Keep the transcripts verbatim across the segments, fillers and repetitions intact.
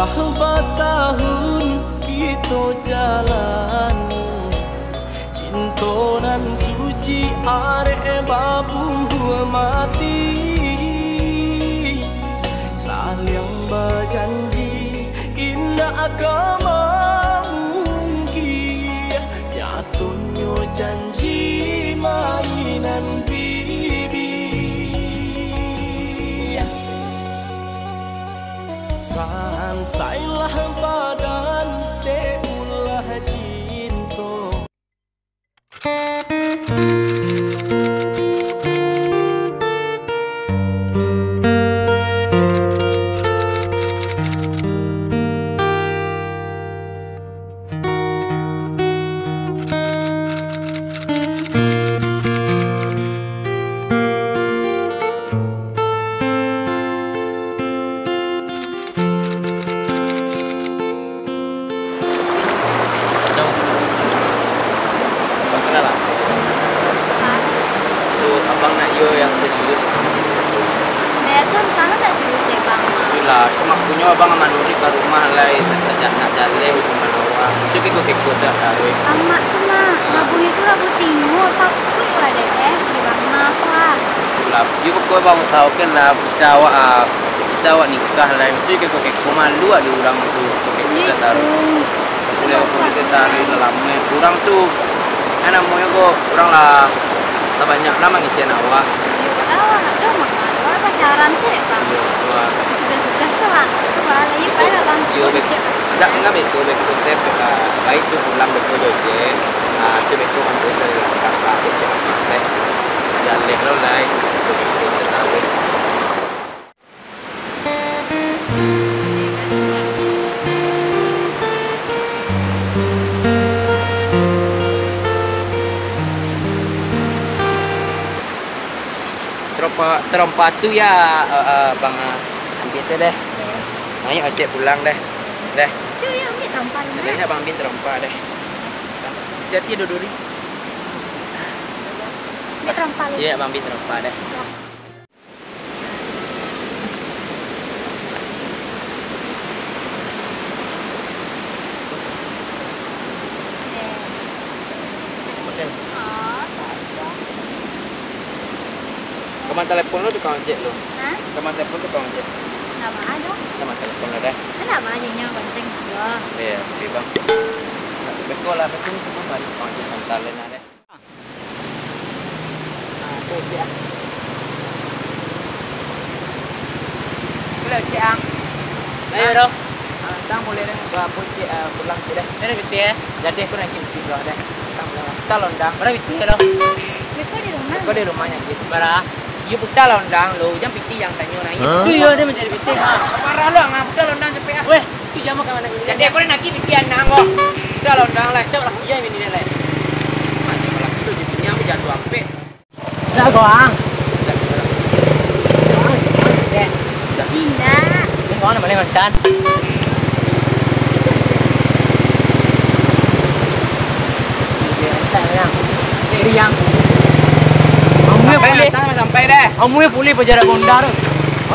Batahun kito jalani, cinto nan suci arek babuah mati. Saliang bajanji indak ka mamungkia, nyatonyo janji mainan bibia. Sansailah badan dek ulah cinto. Dong, abang kenal lah. Hah? Tu abang nak iyo yang serius. Dek tu, tangan tak serius dek bang mah. Itulah, tu makonyo abang manuruik ka rumah lai, tak sajak nak jaleh hukuman awak. Cuk keko-keko sajo, weh. Amak tu mah, labuah itu labuah singo, takuik lah dek, eh, di bang mah tu ah. Itulah, iyo pokok bang usahokan lah, bisa awak, ah, bisa awak nikah lai. Cuk keko-keko, malu awak di urang tu, keko-keko sajo. Itu. Buliah, buliah setan, lamo. Urang tu, a namonyo ko, urang lah, lah banyak lah mangecek awak. Iyo, padahal awak tu mah, awak pacaran se, Bang. Iyo, wah. Sudah-sudah se lah, itu lah, iyo, baiklah, Bang. Iyo, beko. Indak, indak beko, beko se, ah, baik tu pulang beko jo je. Ah, tu beko kan tu dari kakak, kecek kakak, eh. Aja leh lo, lai. Beko se tahu. Terompa, terompa tu ya, eh, eh, Bang, eh, ambil tu deh. Naik ojek pulang deh. Deh. Tu ya, ambil terompa tu, Bang. Adanya Bang Bin terompa deh. Hati-hati duduri. Ambil terompa lu. Iya, Bang Bin terompa deh. Ya. Kaman telepon lo tukang ojek lo. Hah? Kaman telepon tukang ojek. Ndak baa doh. Kaman telepon lo deh. Ndak baa, nyo gonceng juo. Iya, oke, Bang. Beko lah, beko ni cuma bari tukang ojek santai lah deh. Ah, tu, Cik, ah. Boleh, Cik, ah. Ayo, ah. Dong. Ah, tang boleh deh, ba-, pun, Cik, ah, pulang, Cik, deh. Ini piti, eh? Jadi, aku nak pergi piti dulu, deh. Tang boleh, tang londang. Mana piti, dong? Beko di rumah. Beko di rumah, Cik. Bara? Iyo, puta londang lo, jan piti yang tanyo naik. Hah? Tu iyo, dia mancari piti, ha. Parah lo, ngah, puta londang capek, ah. Weh, tu jam makan mana? Jadi, aku nak pergi piti anang ko. Puta londang, lah. Cak lah, iya, ini dia, lah. Mati kalau gitu, jadinya aku jatuh sampai. Dah, kau, ah. Dah. Indak. Ini kau nak balik mantan? Sampai, yang. Sampai deh. Amunya pulih pajarak Honda tu.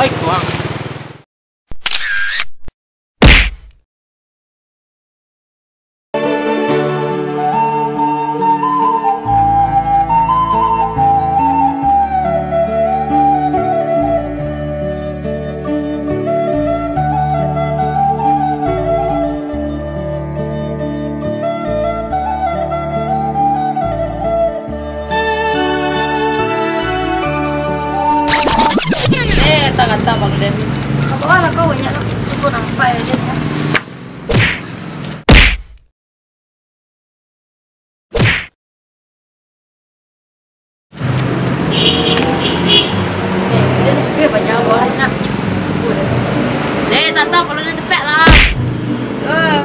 Oi, kuang. Eh, kata-kata Bang Den. Apa lah kau banyak lah. Aku nampak ya, Den. Eh, Den, supir panjang bawah je nak. Eh, Tata, kalau Den tepek lah. Eh.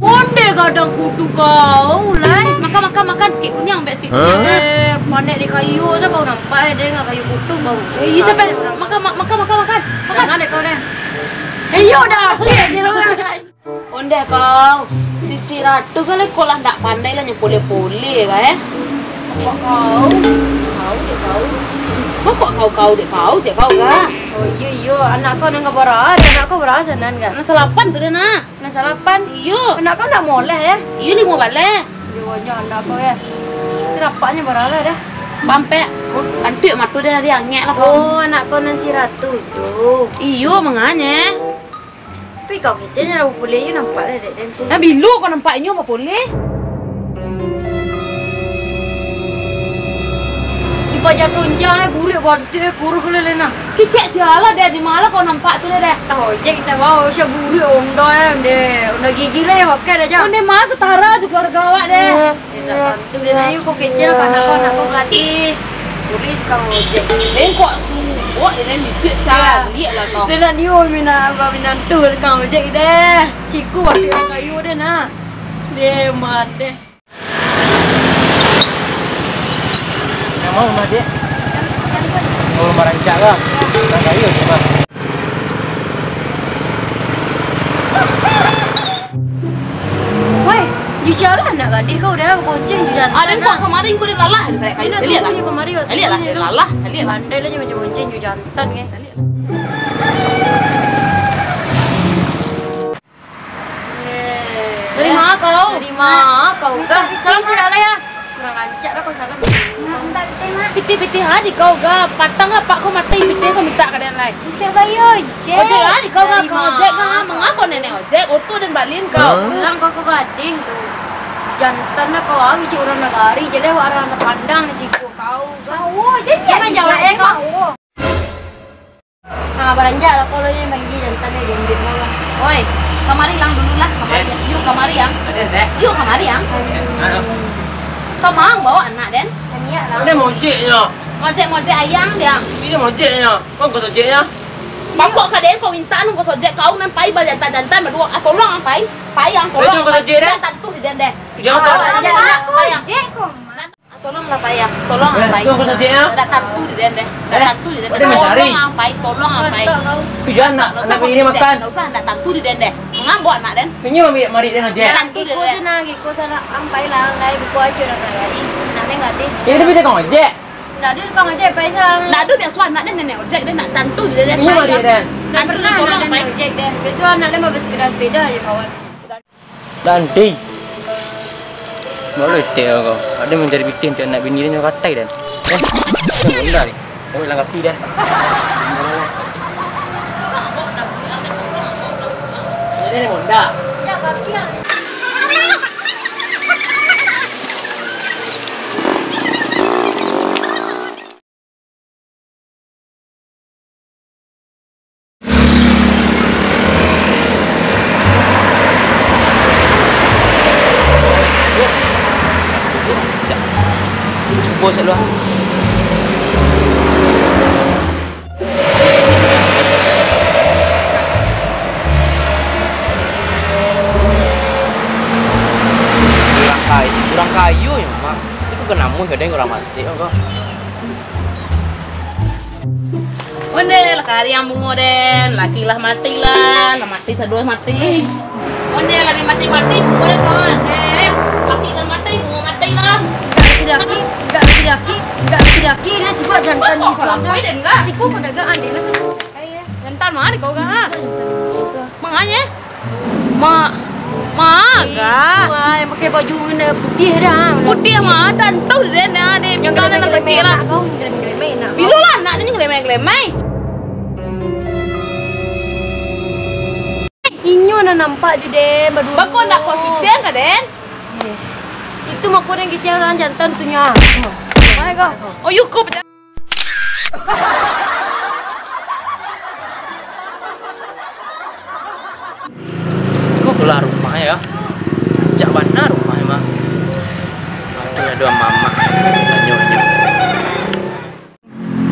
Onde gadang kutu kau, Lan. Makan, makan, makan. Sikit kuniang, ambek sikit kuniang. Eh, panek di kayu, sa baru nampak, eh, dengan kayu kutu kau. Eh, iyo, capek. Makan, ma-, makan, makan, makan. Makan. Jangan deh kau deh. Eh, iyo dah. Onde kau, Sisi Ratu kali kau lah ndak pandai lah nyo pole-pole ka, eh. Kok kau? Kau dek kau. Kok kau, kau dek kau, cek kau ka? Oh, iyo, iyo. Anak kau nan ka bara, anak kau bara sanan ka? Nan salapan tu dah, nah. Nan salapan? Iyo. Anak kau ndak moleh, ya? Iyo, limo baleh. Iyo, banyak anak kau, ya. Itu nampaknyo bara lah dah. Bampek. Antuik mato dah, tadi angek lah kau. Oh, anak kau nan si Ratu tu. Iyo, manganye. Tapi kau keceknyo lah bapulih, iyo nampak lah dek den sini. Nah, bilo kau nampak inyo bapulih? Di paja tunjang, eh, buruak bantuak, eh, kuruih lah, Lena. Kicek sialah deh, di ma lah kau nampak tu deh. Tah ojek kita bawa, sia buruak onda, eh, deh. Onda gigi lah, ya, pakai dah, Jang. Onda mah setara jo keluarga awak deh. Indak tantu, den, ayo kau kecek lah, anak kau, anak kau gadih. Buruak kang ojek. Den kok suok, den bisuak caliak lah kau. Den nak niun mina-, minantu kang ojek deh. Ciku waktu yang kayu deh, nak. Deh, man, deh. Yang mau, Mak, dek? Oh, marancak lah. Tang kayu tu, Mak. Woi, jo sia lah anak gadih kau dah bagonceng jo jantan. Aden kok kamari kau dah lalah, tarik kayu. Caliak lah. Kamari, caliak lah, caliak lah. Lalah, caliak lah. Pandai lah nyo bagonceng jo jantan, kan. Dari ma kau? Dari ma kau, Ga? Salam sajo lah, ya. Kurang rancak lah kau salam. Pitih-pitih ha di kau, Ga. Patang apak kau mato pitih kau mintak ka den lai. Mintak bayo ojek. Ojek ha di kau, Ga. Kau ojek, Ga. Manga kau nenek ojek? Oto den balin kau. Pulang kau ka gadih tu. Jantan lah kau, ah, kecek urang nagari. Jadi urang tapandang di siko kau, Ga. Tahu, jadi jangan jawab, eh, kau. Ah, baranjak lah kau lo, yang bagi jantan ni, gembit kau lah. Oi, kamari lang dulu lah, kamari. Yuk kamari, Ang. Aden, Dek. Yuk kamari, Ang. Aduh. Kau mau bawa anak, Den? Taniak lah. Aden mojek nyo. Mojek-mojek ayang, Dek, Ang. Iyo, mojek nyo. Kau kau sojek nyo. Bapok ka Den, kau minta anu kau sojek, kau nan pai bajantan-jantan baduo. Ah, tolong, Ang, pai. Pai, Ang, tolong, Ang, pai. Pai, Den. Jangan, Ang, pai, Ang. Ojek kau, Mak. Ah, tolonglah, Pai, ya. Tolong, eh, Pai. Tolong, Pai, ya. Ndak tantu di den deh. Ndak tantu di den deh. Tolong, Pai. Tolong, Pai. Ndak usah, ndak usah, ndak tantu di den deh. Mangambok anak den. Inyo ambiak marik den ojek. Ndak tantu di den deh. Iko sana, iko sana, Ang, Pai lah, Ang, lai buka aja urang nagari. Anak den gadih. Ya, udah bisa kau ojek. Ndak ado kau ojek, Pai, sang. Ndak ado biaso anak den nenek ojek, den ndak tantu di den deh. Inyo marik den. Ndak pernah anak den ojek deh. Biaso anak den bawa sepeda-sepeda aja kawan. Lanti. Baru etek kau. Ada mancari pitih untuk anak bini dia nyo katai dan. Eh, yang bunda ni. Kau hilang kaki dah. Ini bunda. Cubo saluang. Urang kayo, urang kayo nyo mah. Itu ka namuah ka den urang mansik ko. Onde lah kariang bungo den, laki lah mati lah, lah mati saduo mati. Onde lah bi mati-mati bungo den kawan, eh. Laki lah mati, bungo mati lah. Laki-laki, laki-laki, laki-laki, dia juga jantan gitu. Siko pedagang ande lah. Jantan mah di kau gak? Manganye? Ma, ma, ga. Wah, yang pakai baju warna putih dah. Putih mah, tantu den dah, ni. Yang kanan gelemeh-gelemeh sakit lah. Anak kau, yang gelemeh-gelemeh anak kau. Bilo lah anak ni gelemeh-gelemeh. Inyo nan nampak jo den, baduo. Bako ndak kau kicen ka den? Eh, itu mako den kicen urang jantan tu nyo. Mai kau. Oh, yu ko pecah. Ko keluar rumah ya. Rancak bana rumah mah. Aduh, ado mamak. Tanyo aja.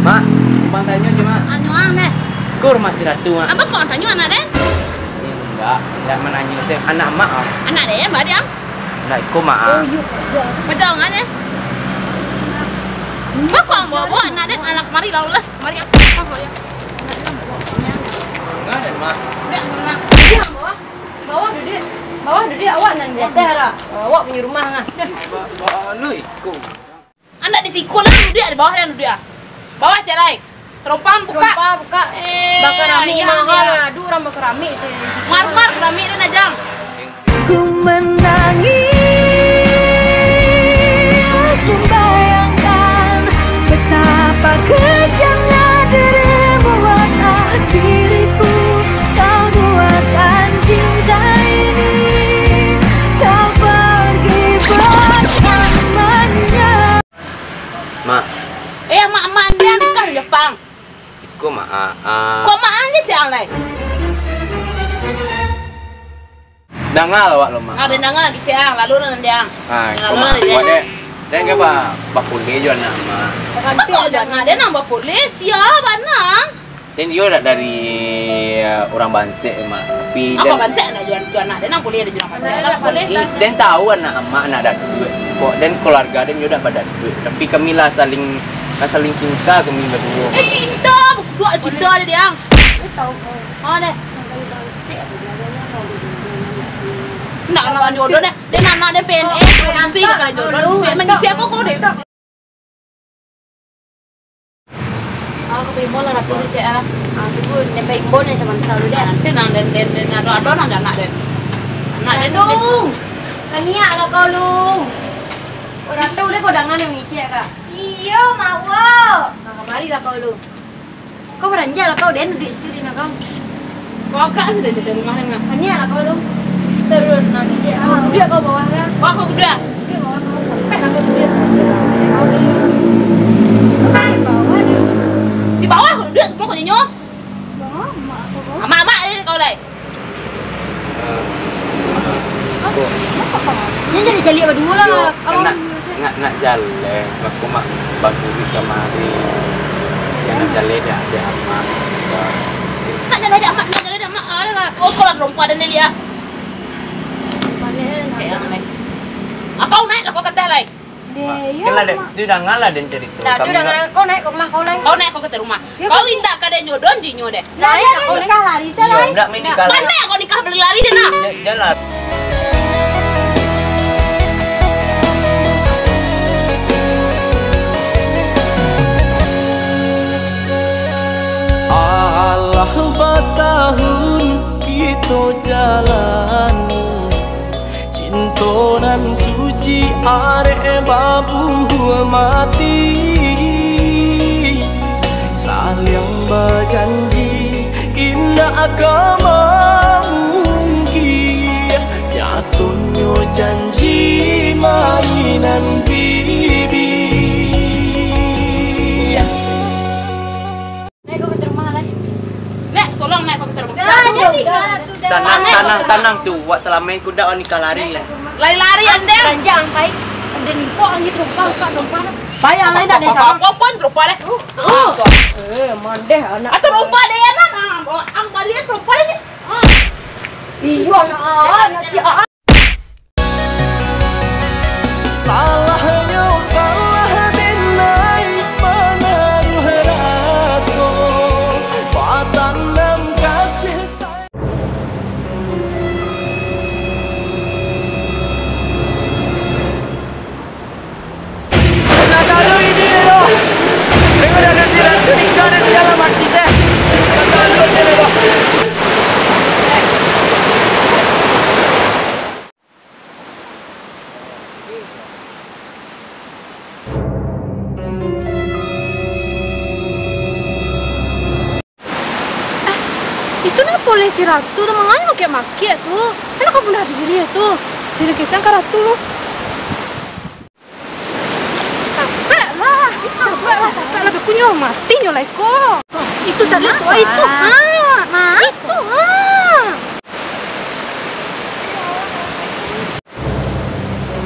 Mak, rumah tanyo aja, Mak. Tanyo ang deh. Ko rumah si Ratu, Mak. Abang kok tanyo anak den? Indak, indak mananyo se. Anak Mak, ah. Anak den, ba diam. Ndak iko, Mak, ah. Oh, iyo, iyo. Macam mana? Bako ang bawa-bawa anak den, anak mari lalu lah. Mari, ah. Bako ya. Enggak ada, Mak. Enggak, Mak. Di bawah. Bawah duduk. Bawah duduk, awak nan di ateh lah. Awak punyo rumah ngah. Ba-, ba-, lu iko. Anak di siko lah duduk, di bawah lah duduk ah. Bawah cek lai. Terompang buka. Terompang buka. Eh, bakarami mahal. Aduh, urang bakarami tu. Marmar karami tu, Najang. Ku menangis, membayangkan betapa kejamnya dirimu atas diriku. Kau buat anjing zaini, kau pergi bersamanya. Mak. Eh, mak, mak, ande nikah di Jepang. Iko, Mak, ah, ah. Kok mak ande ciang lai? Danga lah awak lo, Mak. Ah, den danga lagi ciang, lalu lah nanti ang. Ah, lalu lah nanti ang. Den, den kan ba-, bapulih jo anak, Mak. Bapulih jo anak, den nang bapulih, sia banang. Den iyo dak dari, eh, urang bansek, Mak. Tapi den bansek anak jo, jo anak den nang pulih, ado jo urang bansek. Ih, den tahu anak amak, anak datuak. Kok den keluarga den iyo dak badaduak. Tapi kami lah saling, lah saling cinta kami baduo. Eh, cinta, bakuduak cinta dek ang. Oh, deh. Ndak kena jodoh, deh. Den anak den P N S, polisi, ndak kena jodoh. Saya mengicik apa kau, deh? Ah, ka paimbau lah rapi tu, Cek, ah. Ah, tunggu, den paimbau ni samantaro dulu, deh. Nanti nang den, den, den, ado, ado nang anak den. Anak den tu. Kaniak lah kau lu. Urang tu deh kau danga nan mangicik, Kak. Iyo, Mak Wo. Nah, kamari lah kau lu. Kau baranjak lah kau, den duduak situ di nakang. Kau agak tu dari rumah dengar. Kaniak lah kau tu. Turun, nah, ngecek. Ah, duduak kau bawah kan? Wah, kau duduak. Duduak bawah kau. Sampai lah kau duduak. Kau di bawah dia. Di bawah kau duduak, semua kau nyenyo. Bawah, mak aku bawah. Amak-amak je kau lai. Ah, ah, ko. Nyo jadi caliak baduo lah. Yo, awak nak, nak, nak jaleh, bako mak baguruik kamari. Jan nak jaleh dek, dek amak. Nak jaleh dek amak, nak jaleh dek amak. Ah, dah, oh, sekolah terompa dan dia lihat. Cek yang lain. Ah, kau naik lah, kau ke atas lai. Deh, yo, kan lah, Mak. Tu dangalah den carito. Dah, tu dangalah, kau naik ka rumah kau lai. Kau naik, kau ka rumah. Yo, kau indak ka den jodoh dinyo deh. Naik lah, kau nikah lari se lai. Iyo, indak main nikah lari. Pandai kau nikah lari-lari deh, nah. Ja-, jalan. Alah batahun kito jalani. Cinto nan suci arek babuah mati, saliang bajanji indak ka mamungkia, nyatonyo janji mainan bibia. Naik kau ka rumah lai. Nek, tolong naik kau ka rumah. Dah, dah, dah, dah, dah. Tanang, tanang, tanang tu. Wak salamaik ku dak nikah lari lah. Lari-lari, andeng. Ranjang, pai. Andeng impok lagi terompa, buka terompa. Payah lai dak desa. Apa pun terompa deh. Eh, mandeh anak. Atau terompa deh, anak. Ah, ang balian terompa deh. Ah. Iyo, anak, anak si A. Salahnyo salah den ai manaruah raso, batanam kasih sayang. Eh, itu napa uleh si Ratu tu, manganyo makek-makek tu? Kan ka bunuah diri tu. Diri kecang ka Ratu tu. Capek lah, capek lah, capek lah, bakunyo mati nyo lah iko. Itu caliak tu, itu, ha. Itu, ha.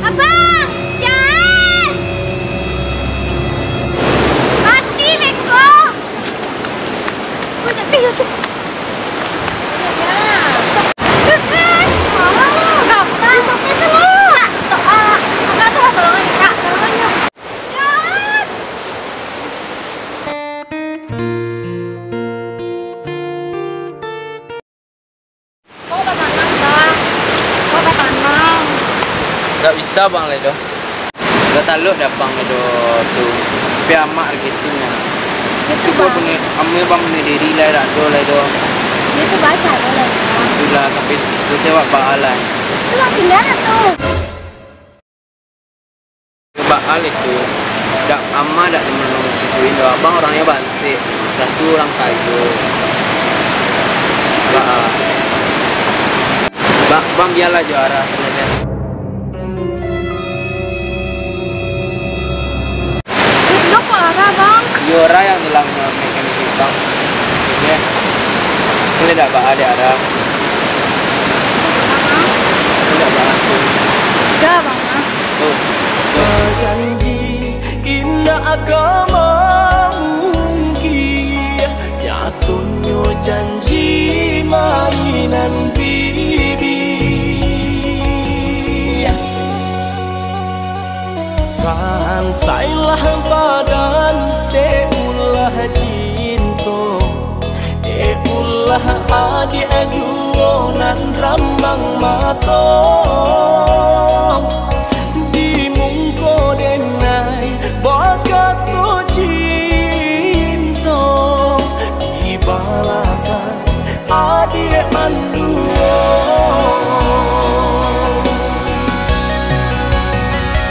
Abang, jan! Mati beko! Wih, mati, mati. Abang, abang, tolong, Kak, tolong, Kak. Jan! Kau batanang, Bang. Kau batanang. Ndak bisa, Bang, lai doh. Ndak talok dek Abang lai doh tu. Tapi amak gitu nyo. Itu, Bang. Punyo, ambo, Bang, punyo diri lah, dak ado lai doh. Itu baca ado lai, Bang. Itulah, sampai di situ se awak baa lai. Itu, Bang, tinggal tu. Baa itu, dak, ambo dak ado nan mangikutin doh. Abang orangnyo bansek, dah tu urang kayo. Baa. Ba-, Bang, bialah jo Ara, santai. Itu kok Ara, Bang? Iyo, Ara yang ilang mekanik itu, Bang. Oke. Ini dak baa dek Ara. Ini dak baa tu. Enggak, Bang. Tuh. Bajanji indak ka mamungkia, nyatonyo janji mainan bibia. Sansailah badan, dek ulah cinto, dek ulah adiak juo nan rambang mato.